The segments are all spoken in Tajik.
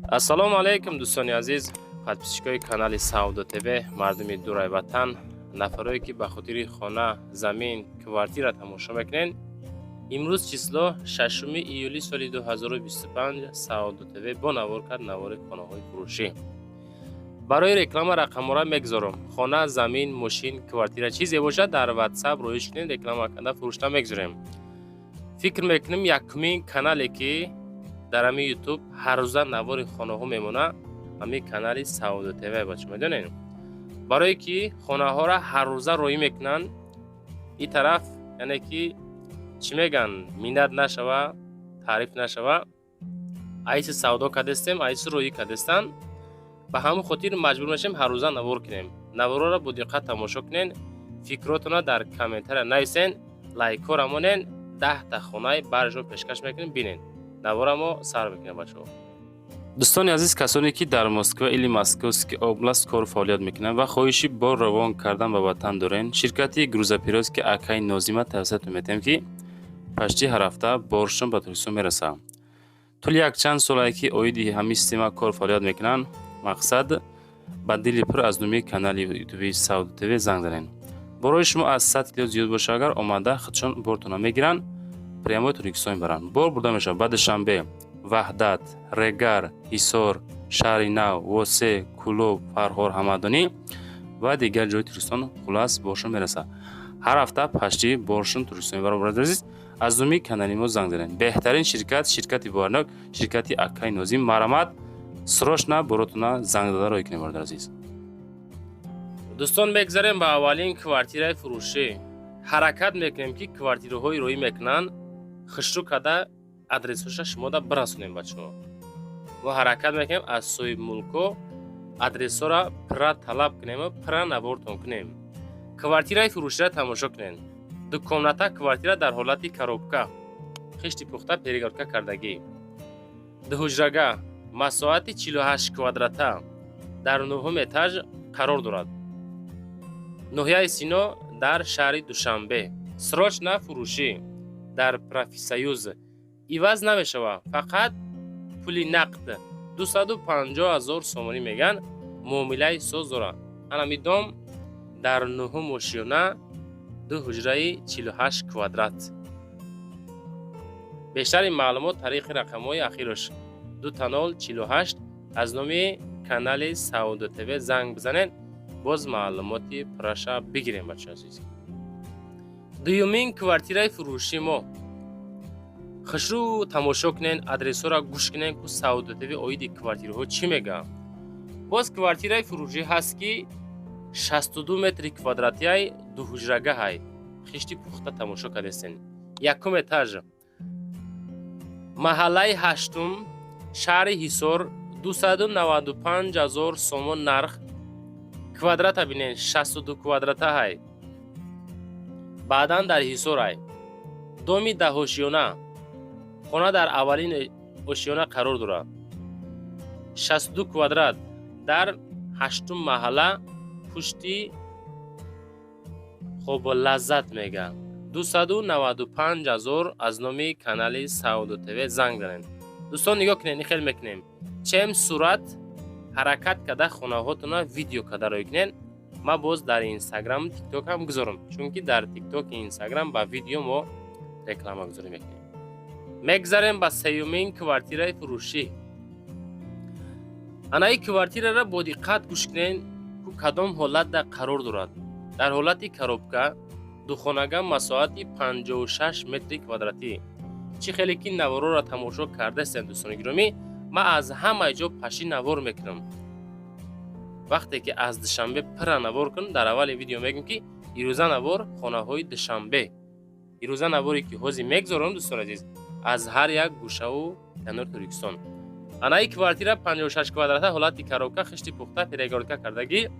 Ассалому алайкум, дӯстони азиз, подписчикои канали Савдо ТВ, мардуми дурай ватан, нафарое ки ба хотири хона, замин, квартира тамошо мекунед. Имрӯз число 6 июли соли 2025. Савдо ТВ бо навор кард, навори хонаҳои фурӯшӣ. Барои реклама рақамҳоро мегузорам. Хона, замин, мошин, квартира, чизе бошад, дар Ватсап роиш кунед, реклама карда фурӯшта мегузорем. Фикр мекунем, якумин канале ки дар ҳамин Ютуб ҳаррӯза навори хонаҳо мемона, ҳамин канали Савдо ТВ. Бача, медонед, барое ки хонаҳоро ҳаррӯза роӣ мекунанд ин тараф, яъне ки чӣ мегӯянд, миннат нашава, таъриф нашава, айси савдо кардестем, айси роӣ кардестанд. Ба ҳамон хотир маҷбур мешавем ҳаррӯза навор кунем. Наворҳоро бо диққат тамошо кунед, фикротонро дар комментария нависен, лайкҳоро монен. 10-та хонаи баршон пешкаш мекунем, бинен. Навора мо сар мекунем, бачаҳо. Дӯстони азиз, касоне ки дар Москва или Московский область кору фаъолият мекунанд ва хоҳиши бор равон кардан ба ватан дорен, ширкати грузоперевозки акаи Нозима тавсиятон метиҳем, ки почти ҳар ҳафта боршон ба Тоҷикистон мерасад. Тӯли якчанд солае ки оиди ҳамин система кор фаъолият мекунанд. Мақсад, ба дили пур аз номи канали Ютуби Савдо ТВ занг занед. Борои шумо аз 100 кило зиёд боша агар, омада худшон бортона мегиранд, прямой Тоҷикистон мебаранд. Бор бурда мешавад ба Душанбе, Ваҳдат, Регар, Ҳисор, Шаҳри Нав, Восе, Кӯлоб, Фархор, Ҳамадонӣ ва дигар ҷои Тоҷикистон. Хулас, боршон мерасад. Ҳар ҳафта почти боршон Тоҷикистон мебаранд. Бародари азиз, аз номи канали мо занг занед. Беҳтарин ширкат, ширкати боварнок, ширкати акаи Нозим. Марҳамат, срочно боротона занг зада роҳӣ кунед, бародари азиз. Дӯстон, мегзарем ба аввалин квартираи фурӯшӣ. Ҳаракат мекунем, ки квартираҳои роӣ мекунанд, хушрӯ карда адресҳоша шумода бирасонем. Бачаҳо, мо ҳаракат мекунем, аз соҳибмулкҳо адресҳоро пурра талаб кунему пурра навортон кунем. Квартираи фурӯширо тамошо кунед. Ду комната квартира дар ҳолати коробка, хишти пухта, перегородка кардагӣ, дуҳуҷрага, масоҳати 48 квадрата, дар нуҳум этаж қарор дорад, ноҳияи Сино, дар шаҳри Душанбе. Срочно фурӯшӣ, дар Профсоюз, иваз намешавад, фақат пули нақд 250 000 сомонӣ мегӯянд, муомилаи соз дорад. Анами дом дар нуҳум ошёна, ду ҳуҷраи 48 квадрат. Бештари маълумот тариқи рақамҳои ахираш 0048. Аз номи канали Савдо ТВ занг бизанед, боз маълумоти пурраша бигирем, бача азиз. Дуюмин квартираи фурӯши мо. Хушрӯ тамошо кунен, адресҳоро гӯш кунен, ку Савдо ТВ оиди квартираҳо чӣ мегӯяд. Боз квартираи фурӯшӣ ҳаст, ки 62 метри квадратияй, дуҳуҷрагаҳай, хишти пухта тамошо кардестен, якум этаж, маҳаллаи ҳаштум, шаҳри Ҳисор, 295 000 сомон нарх. Квадрата бинен, 62 квадратаҳай. Баъдан дар Ҳисорай, доми даҳошёна, хона дар аввалин ошёна қарор дорад, 62 квадрат, дар ҳаштум маҳалла, пушти хоб Лаззат мега. 295 000. Аз номи канали Савдо ТВ занг занед. Дӯстон, нигоҳ кунед, ин хел мекунем, чем сурат ҳаракат карда, хонаҳотона видео карда роӣ кунед. Ман боз дар Инстаграму Тикток ҳам гузорам, чунки дар Тиктоки Инстаграм ба видео мо рекламагузорӣ мекунем. Мегзарем ба сеюмин квартираи фурӯшӣ. Анаи квартираро бо диққат гӯш кунед, ку кадом ҳолатда қарор дорад. Дар ҳолати коробка, духонага, масоҳати 56 метри квадратӣ. Чӣ хеле ки наворҳоро тамошо кардаистем, дӯстони гиромӣ, ман аз ҳамаи ҷо паши навор мекунам. Вақте ки аз Душанбе пурра навор кунам, дар аввали видео мегӯм, ки ирӯза навор хонаҳои Душанбе. Ирӯза наворе ки ҳозир мегзорам, дӯстони азиз, аз ҳар як гӯшаву канори Тоҷикистон. Анаи квартира 56 квадрата, ҳолати коробка, хишти пухта, перегородка кардагӣ,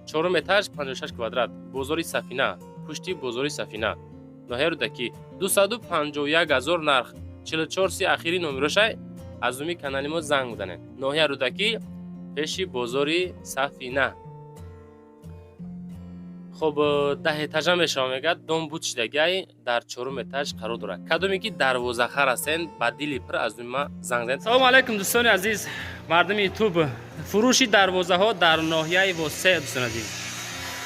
чорум этаж, 56 квадрат, бозори Сафина, пушти бозори Сафина, ноҳияи Рӯдакӣ, 251 000 нарх, 44 си ахири номерошай. Аз номи канали мо занг бизанед. Ноҳияи Рӯдакӣ, пеши бозори Сафина. Хоб, 10 этажа мешава, мегӯяд, дом буд шидагиай, дар чорум этаж қарор дорад. Кадоме ки дарвозахар ҳастен, ба дили пир аз номи ма занг занед. Салому алайкум, дӯстони азиз, мардуми Ютуб. Фурӯши дарвозаҳо дар ноҳияи Восе, дӯстони азиз.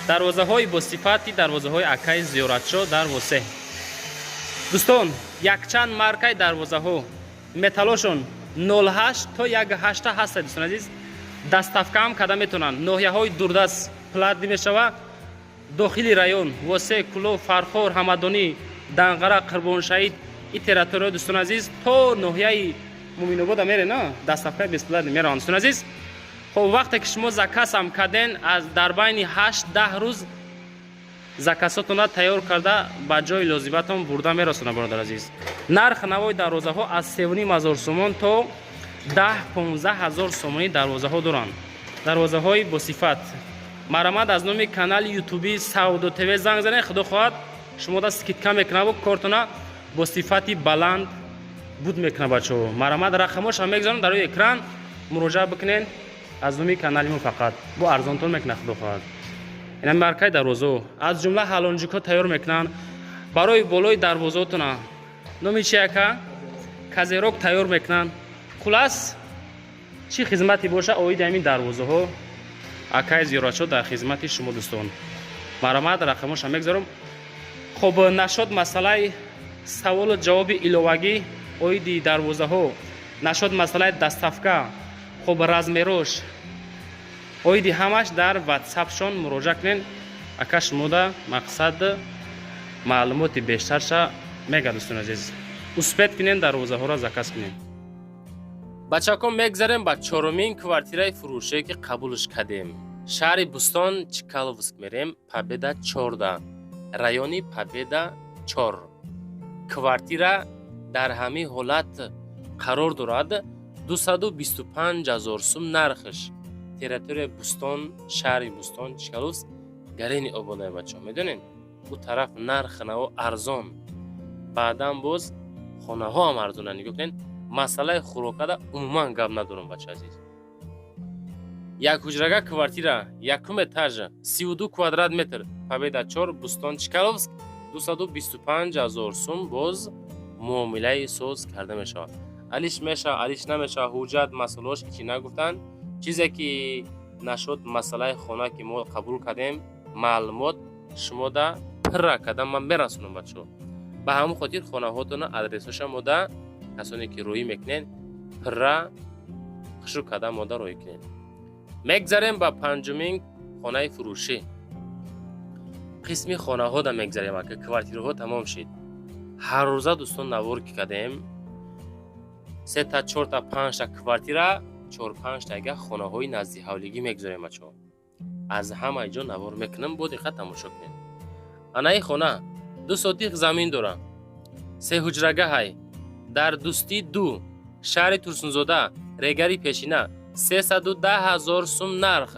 Дарвозаҳои босифати дарвозаҳои акаи Зиёратшо дар Восе. Дӯстон, якчанд маркаи дарвозаҳо, металлошон 08 то 18 ҳастад, дӯстони азиз. Доставка ҳам карда метавонанд. Ноҳияҳои дурдаст платный мешава. Дохили район Восе, Кӯлоб, Фархор, Ҳамадонӣ, Данғара, Қурбоншаҳид, и территорияҳо, дӯстони азиз, то ноҳияи Муминобода мере на, доставка бесплатный мераванд, дӯстони азиз. Хоб, вақте ки шумо заказ ҳам карден, аз дар байни 8-10 рӯз заказотонро тайёр карда, ба ҷои лозиматон бурда мерасонад, бародар азиз. Нарх навои дарвозаҳо аз 3,5 ҳазор сомон то 10-15 ҳазор сомонӣ дарвозаҳо доранд. Дарвозаҳои босифат. Марҳамат, аз номи канали ютуби Савдо ТВ занг занед, худо хоҳад, шумо да скидка мекунаву кортона бо сифати баланд буд мекунад, бачаҳо. Марҳамат, рақамошам мегузорам дар рӯи экран, муроҷиат бикунед. Аз номи канали мо фақат бо арзонтон мекунад, худо хоҳад. Ина маркаи дарвозаҳо, аз ҷумла ҳалонҷикҳо тайёр мекунанд барои болои дарвозаотона. Номи чи, ака? Козырёк тайёр мекунанд. Хулас, чӣ хизмате боша оиди ҳамин дарвозаҳо, акаи Зиёратшо дар хизмати шумо, дӯстон. Марҳамат, рақамошам мегузорам. Хоб, нашод масъалаи саволу ҷавоби иловагӣ оиди дарвозаҳо, нашод масъалаи доставка, хоб, размерош, оиди ҳамаш дар ватсапшон муроҷиат кунед. Ака шумода мақсад маълумоти бештарша мега, дӯстони азиз. Успеть кунед, дарвозаҳоро заказ кунед. Бачако, мегзарем ба чорумин квартираи фурӯшие, ки қабулш кардем. Шаҳри Бӯстон, Чкаловск мерем, Победа 14, райони Победа 4. Квартира дар ҳамин ҳолат қарор дорад, 225 ҳазор сум нархш. Территорияи Бӯстон, шаҳри Бӯстон, Чкаловск, Гарени ободай. Бачаҳо, медонед, ӯ тараф нарх наво арзон, баъдан боз хонаҳо ҳам арзонанд. Нигоҳ кунед, масъалаи хӯрокада умуман гап надорам, бача азиз. Як ҳуҷрага квартира, якум этаж, 32 квадрат метр, Победа 4, Бӯстон, Чкаловск, 225 ҳазор сум. Боз муомилаи соз карда мешавад. Алиш мешавад, алиш намешавад, ҳуҷҷат масъалаош ҳечи нагуфтанд. Чизе ки нашуд масъалаи хона, ки мо қабул кардем, маълумот шумода пирра кардам, ман мерасонам, бачаҳо. Ба ҳамон хотир хонаҳотона адресҳоша мода, касоне ки роҳӣ мекунед, пирра хушрӯ карда мода роҳӣ кунед. Мегзарем ба панҷумин хонаи фурӯшӣ. Қисми хонаҳода мегзарем, ака, квартираҳо тамом шид. Ҳаррӯза, дӯстон, навор ки кардем, сета, чорта, панҷта квартира, чор-панҷтага хонаҳои назди ҳавлигӣ мегузорем, бачаҳо. Аз ҳамаи ҷо навор мекунам, бо диққат тамошо кунед. Анаи хона 2 сотих замин дора, се ҳуҷрагаҳай, дар Дӯстӣ 2, шаҳри Турсунзода, Регари пешина, 310 ҳазор сум нарх.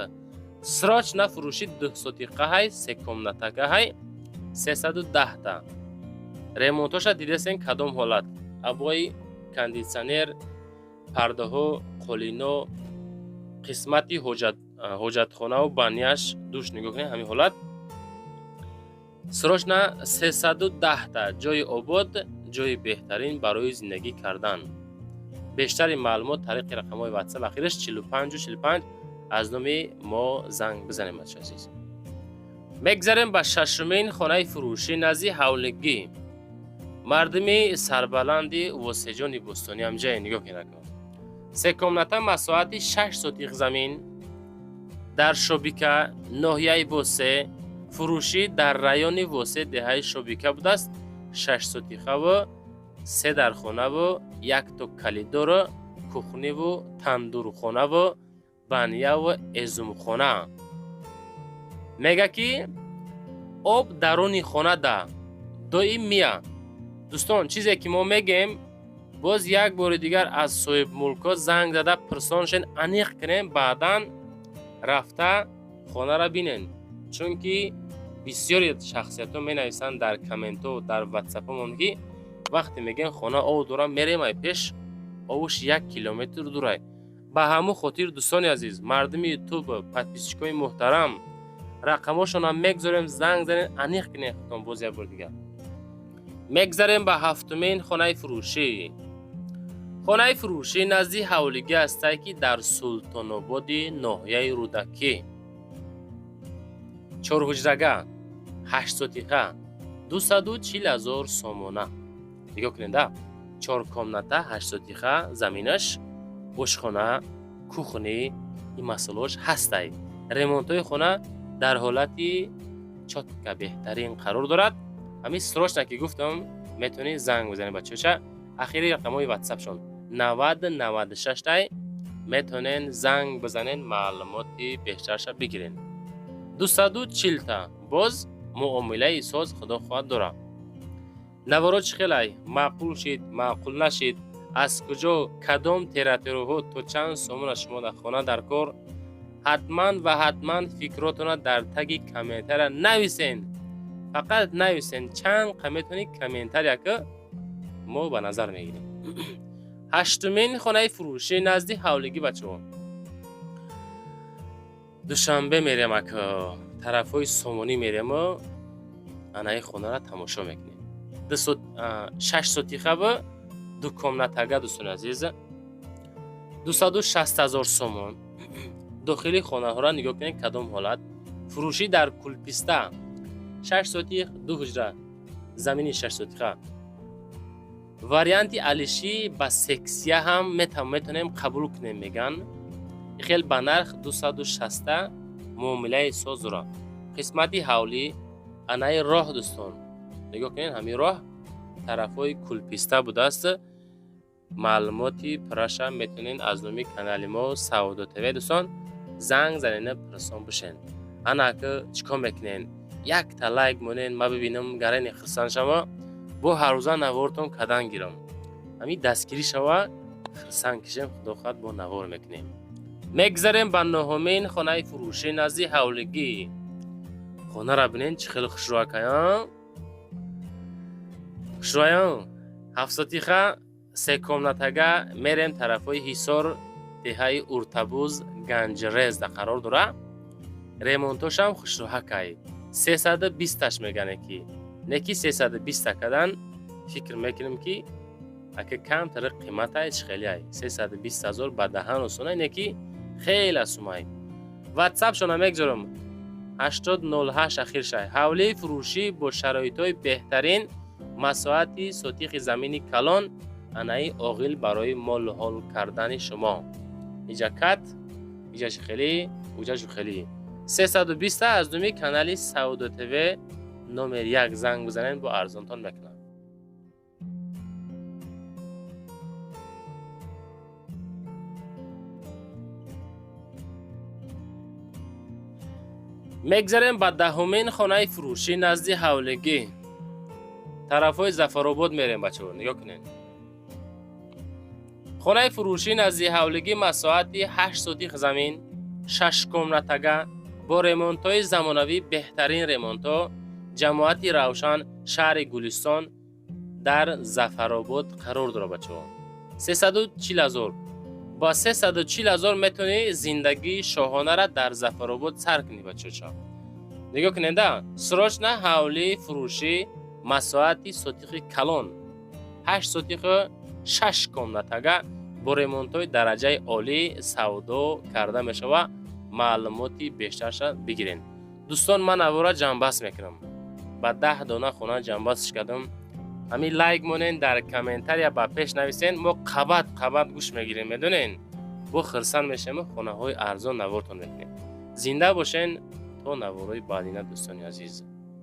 Срочно фурӯши дусотиқаҳай, се комнатакаҳай, 310-та. Ремонтоша дидесен, кадом ҳолат: обои, кондитсионер, пардаҳо, қолино, қисмати ҳоҷатхонаву баняш, душ. Нигоҳ кунед, ҳамин ҳолат. Срочно 310-та. Ҷои обод, ҷои беҳтарин барои зиндагӣ кардан. Бештари маълумот тариқи рақамҳои ватсап, ахираш 45 45, аз номи мо занг бизанем, бача азиз. Мегзарем ба шашумин хонаи фурӯшӣ, назди ҳавлигӣ, мардуми сарбаланди Восеҷони бӯстонӣ ҳамҷае. Нигоҳ кунед, се комната, масоҳати 6 сотих замин, дар Шобика, ноҳияи Восе. Фурӯшӣ дар райони Восе, деҳаи Шобика будааст. 6 сотихаву се дархонаву якто калидору кухниву тандурхонаву баняву эзумхона. Мега, ки об даруни хона да доим мия. Дӯстон, чизе ки мо мегем, боз як бори дигар аз соҳибмулкҳо занг зада пирсоншен, аниқ кунем, баъдан рафта хонара бинен. Чунки бисёри шахсиятҳо менависанд дар комментҳо, дар ватсапҳомон, ки вақте мегӯем хона об дора, мерем ай пеш, овуш 1 километр дурай. Ба ҳамун хотир, дӯстони азиз, мардуми Ютуб, подписчикои муҳтарам, Рақамошонам мегзорем, занг занен, аниқ кунед худтон. Боз як бор дигар мегзарем ба ҳафтумин хонаи фурӯшӣ. Хонаи фурӯшӣ назди ҳавлигӣ ҳастае, ки дар Султонободи ноҳияи Рӯдакӣ, чорҳуҷрага, 8 сотиха, 240 000 сомона. Нигоҳ кунед, чор комната, 8 сотиха заминаш, ошхона, кухни, ин масъалаош ҳастай. Ремонтҳои хона дар ҳолати чётко, беҳтарин қарор дорад. Ҳамин срочно ки гуфтам, метавонед занг бизанед, бачаҳоча. Ахири рақамҳои ватсапшон 90 96 тай, метавонед занг бизанед, маълумоти бештарша бигиред. 240-та боз муомилаи соз, худо хоҳад, дорад. Наворо чӣ хелай? Маъқул шид, маъқул нашид? Аз куҷо, кадом территорияҳо, то чанд сомона шумо дар хона дар кор? Ҳатман ва ҳатман фикротона дар таги комментария нависен. Фақат нависен, чанд қа метавонӣ комментария, ки мо ба назар мегирем. Ҳаштумин хонаи фурӯшӣ назди ҳавлигӣ, бачаҳо. Душанбе мерем, ака, тарафҳои Сомонӣ мерему анаи хонаро тамошо мекунем. 6 сотихава, ду комнатага, дӯстони азиз, 260 000 сомон. Дохили хонаҳоро нигоҳ кунед, кадом ҳолат. Фурӯшӣ дар Кулписта, 6 сотих, ду ҳуҷра, замини 6 сотиха. Варианти алишӣ ба сексия ҳам метавонем қабул кунем, меган. Хел ба нарх 260 муомилаи соз дорад. Қисмати ҳавлӣ, анаи роҳ, дӯстон, нигоҳ кунед, ҳамин роҳ тарафҳои Кулписта будааст. Маълумоти пурраша метавонед аз номи канали мо Савдо ТВ, дӯстон, занг занена, пурсон бишен. Ана, ака, чӣ кор мекунен? Якта лайк монен, ма бибинам, гарани хурсанд шава, бо ҳаррӯза навортон кадан гирам. Ҳамин дастгирӣ шава, хурсанд кишем, худо хоҳад, бо навор мекунем. Мегзарем ба нуҳумин хонаи фурӯшӣ назди ҳавлигӣ. Хонара бинен, чӣ хеле хушрӯакаян, хушрӯаян. 7 сотиха, се комнатага. Мерем тарафҳои Ҳисор, деҳаи Уртабуз, Ганҷрезда қарор дора. Ремонтошам хушрӯҳакай. 320-аш мегане, ки не ки 320-та кадан. Фикр мекунем, ки ака камтари қиматай, чӣ хелеай. 320 000 ба даҳан осонай, не ки хеле сумай. Ватсапшона мегзорам, 8008 ахир шай. Ҳавлии фурӯшӣ бо шароитҳои беҳтарин, масоҳати сотихи замини калон, анаи оғил барои молу ҳол кардани шумо. Иҷа кат, иҷаши хелӣ, уҷашу хелӣ. 320 аз думи канали Савдо ТВ номер як занг бизанед, бо арзонтон мекунам. Мегзарем ба даҳумин хонаи фурӯшӣ назди ҳавлигӣ. Тарафҳои Зафаробод мерем, бачаҳо, нигоҳ кунед. Хонаи фурӯшӣ назди ҳавлигӣ, масоҳати 8 сотих замин, шаш комнатага, бо ремонтҳои замонавӣ, беҳтарин ремонтҳо, ҷамоати Равшан, шаҳри Гулистон, дар Зафаробод қарор дорад, бачаҳо. 340 000. Бо 340 000 метавонӣ зиндагии шоҳонара дар Зафаробод сар кунӣ, бачаҳо. Нигоҳ кунеда, срочно ҳавлии фурӯшӣ, масоҳати сотихи калон, 8 сотиху шаш комнатага, бо ремонтҳои дараҷаи олӣ савдо карда мешавад. Маълумоти бештарша бигиред, дӯстон. Ман аввора ҷамъбаст мекунам. Ба 10 дона хона ҷамъбастш кардам. Ҳамин лайк монен, дар комментария ба пеш нависен, мо қабат қабат гӯш мегирем, медонен, бо хирсанд мешавем, хонаҳои арзон навортон мекунем. Зинда бошен то наворҳои баъдина, дӯстони азиз.